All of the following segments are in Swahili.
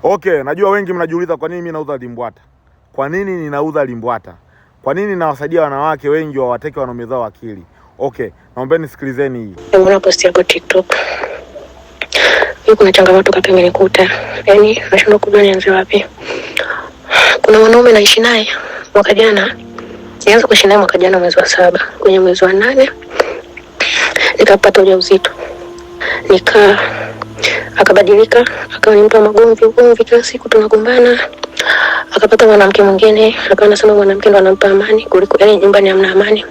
Okay, najua wengi mnajiuliza kwa nini mimi nauza limbwata. Kwa nini ninauza limbwata? Kwa nini nawasaidia wanawake wengi wawateke wanaume zao akili? Okay, naombeni sikilizeni hii. Nimeona posti yako TikTok. Mimi kuna changamoto kaka imenikuta. Yaani nashindwa kujua nianze wapi. Kuna mwanaume naishi naye mwaka jana. Nilianza kuishi naye mwaka jana mwezi wa 7. Kwenye mwezi wa 8 nikapata ujauzito. Nika akabadilika, akawa ni mtu wa magomvi, ugomvi kila siku tunagombana. Akapata mwanamke mwingine, akawa anasema mwanamke ndo anampa amani kuliko, yaani nyumbani hamna amani.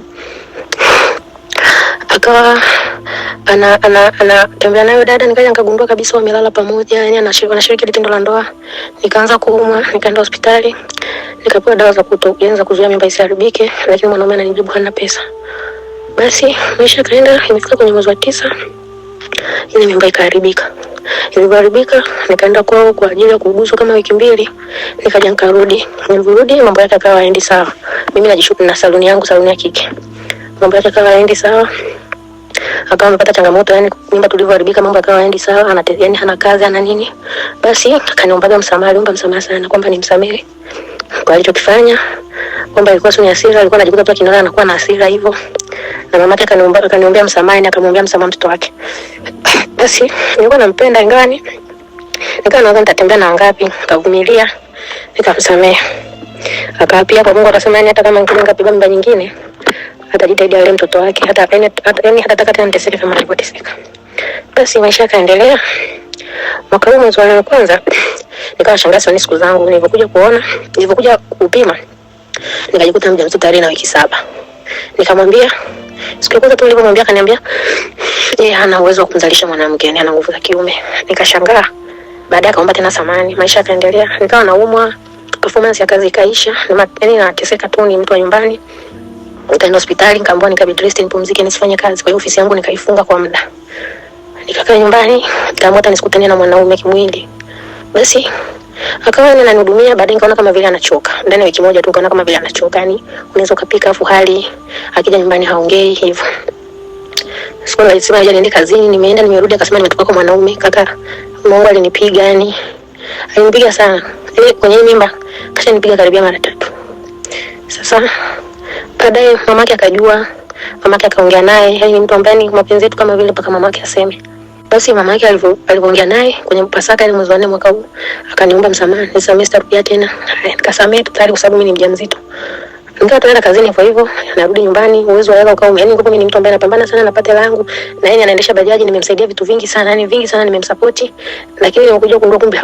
Akawa ana ana anatembea nayo dada, nikaja nikagundua kabisa wamelala pamoja, yani wanashiriki tendo la ndoa. Nikaanza kuumwa, nikaenda hospitali, nikapewa dawa za kuanza kuzuia mimba isiharibike, lakini mwanaume ananijibu hana pesa. Basi maisha kaenda, imefika kwenye mwezi wa 9 ile mimba ikaharibika. Ilivyoharibika nikaenda kwao kwa ajili ya kuuguzwa kama wiki 2, nikaja nikarudi. Nilivyorudi mambo yake yakawa hayaendi sawa. Mimi najishuku na saluni yangu, saluni ya kike. Mambo yake yakawa hayaendi sawa. Akawa amepata changamoto, yani mimba tulivyoharibika mambo yakawa hayaendi sawa, yani hana kazi ana nini. Basi akaniombaga msamaha, aliomba msamaha sana kwamba nimsamehe kwa alichokifanya, kwamba ilikuwa sio hasira, alikuwa anajikuta tu akiniona anakuwa na hasira hivyo. Na mamake akaniomba, akaniombea msamaha na akamwombea msamaha mtoto wake. Basi nilikuwa nampenda, ingawa nikawa nawaza nitatembea na wangapi, nikavumilia, nikamsamehe. Akaapia kwa Mungu akasema, yani hata kama nikija nikapiga mimba nyingine atajitahidi alee mtoto wake, hata yani hatataka tena niteseke kama nilivyoteseka. Basi maisha yakaendelea. Mwaka huu mwezi wa kwanza nikawa nashangaa sana siku zangu, nilipokuja kuona, nilipokuja kupima nikajikuta mjamzito tayari na wiki 7. Nikamwambia siku ya kwanza tu nilipomwambia, akaniambia yeye hana uwezo wa kumzalisha mwanamke, yani hana nguvu za kiume. Nikashangaa. Baadaye akaomba tena samani, maisha yakaendelea. Nikawa naumwa, performance ya kazi ikaisha, yani nateseka tu, ni mtu wa nyumbani. Nikaenda hospitali, nikaambiwa nika bed rest, nipumzike, nisifanye kazi. Kwa hiyo ofisi yangu nikaifunga kwa muda. Nikakaa nyumbani, nikaamua hata nisikutane na mwanaume kimwili. Basi akawa ananihudumia, baadaye nikaona kama vile anachoka. Ndani ya wiki moja tu nikaona kama vile anachoka, yani unaweza ukapika afu hali akija nyumbani haongei hivyo. Siku moja alisema niende kazini, nimeenda nimerudi, akasema nimetoka kwa mwanaume. Kaka, Mungu alinipiga, yani alinipiga sana. Ile kwenye mimba kashanipiga karibia mara 3. Sasa baadaye mamake akajua, mamake akaongea naye, yani ni mtu ambaye ni mapenzi yetu kama vile mpaka mamake aseme. Basi mamake alivyoongea naye kwenye Pasaka ile mwezi wa 4 mwaka huu, akaniomba msamaha, nisamehe, sitarudia tena. Haya, nikasamehe tu tayari kwa sababu mimi ni mjamzito. Nikawa tunaenda kazini hivyo hivyo, narudi nyumbani, uwezo wa hela ukawa, yani mimi ni mtu ambaye napambana sana napata hela yangu, na yeye anaendesha bajaji, nimemsaidia vitu vingi sana, yani vingi sana nimemsupport, lakini nimekuja kugundua kumbe